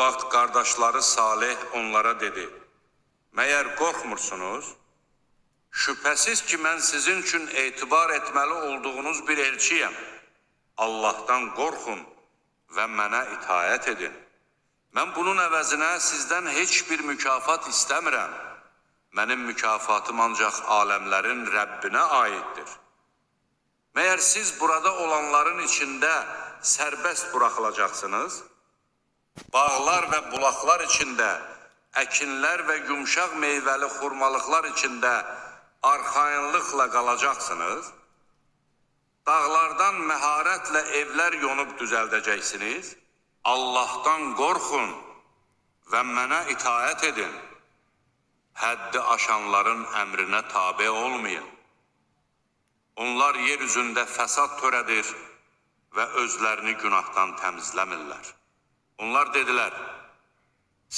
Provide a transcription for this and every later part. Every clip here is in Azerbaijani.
vaxt qardaşları Saleh onlara dedi: Məyər qorxmursunuz? Şübhəsiz ki, mən sizin üçün etibar etməli olduğunuz bir elçiyəm. Allahdan qorxun və mənə itaət edin. Mən bunun əvəzinə sizdən heç bir mükafat istəmirəm. Mənim mükafatım ancaq aləmlərin Rəbbinə aiddir. Məyər siz burada olanların içində sərbəst buraxılacaqsınız? Bağlar və bulaqlar içində, əkinlər və yumşaq meyvəli xurmalıqlar içində arxayınlıqla qalacaqsınız? Dağlardan məharətlə evlər yonub düzəldəcəksiniz? Allahdan qorxun və mənə itaət edin. Həddi aşanların əmrinə tabe olmayın. Onlar yer üzündə fəsad törədir və özlərini günahdan təmizləmirlər. Onlar dedilər: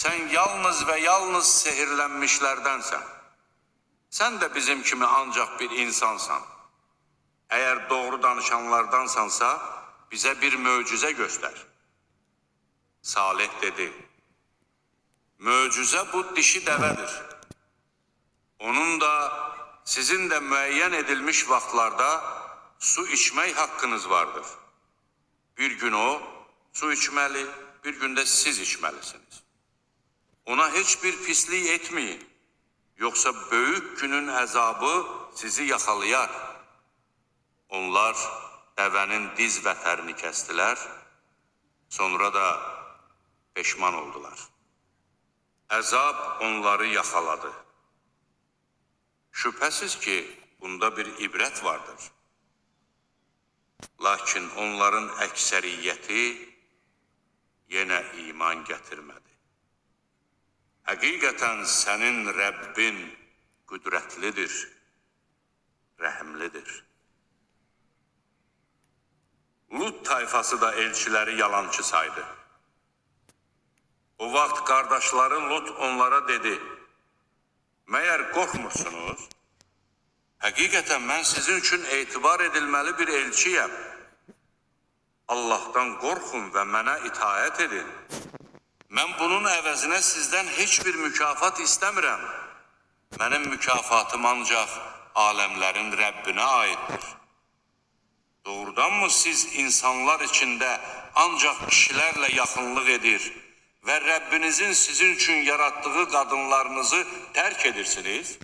Sən yalnız və yalnız sehirlənmişlərdənsən. Sən də bizim kimi ancaq bir insansan. Əgər doğru danışanlardansansa, bizə bir möcüzə göstər. Saleh dedi: Möcüzə bu dişi dəvədir. Onun da sizin də müəyyən edilmiş vaxtlarda su içmək haqqınız vardır. Bir gün o su içməli, bir gün də siz içməlisiniz. Ona heç bir pislik etməyin, yoxsa böyük günün əzabı sizi yaxalayar. Onlar dəvənin diz vətərini kəsdilər, sonra da peşman oldular. Əzab onları yaxaladı. Şübhəsiz ki, bunda bir ibrət vardır. Lakin onların əksəriyyəti yenə iman gətirmədi. Həqiqətən sənin Rəbbin qüdrətlidir, rəhimlidir. Lut tayfası da elçiləri yalançı saydı. O vaxt qardaşları Lut onlara dedi: Məyər qorxmursunuz? Həqiqətən mən sizin üçün etibar edilməli bir elçiyəm. Allahdan qorxun və mənə itaət edin. Mən bunun əvəzinə sizdən heç bir mükafat istəmirəm. Mənim mükafatım ancaq aləmlərin Rəbbinə aiddir. Doğrudanmı siz insanlar içində ancaq kişilərlə yaxınlıq edir və Rəbbinizin sizin üçün yaratdığı qadınlarınızı tərk edirsiniz?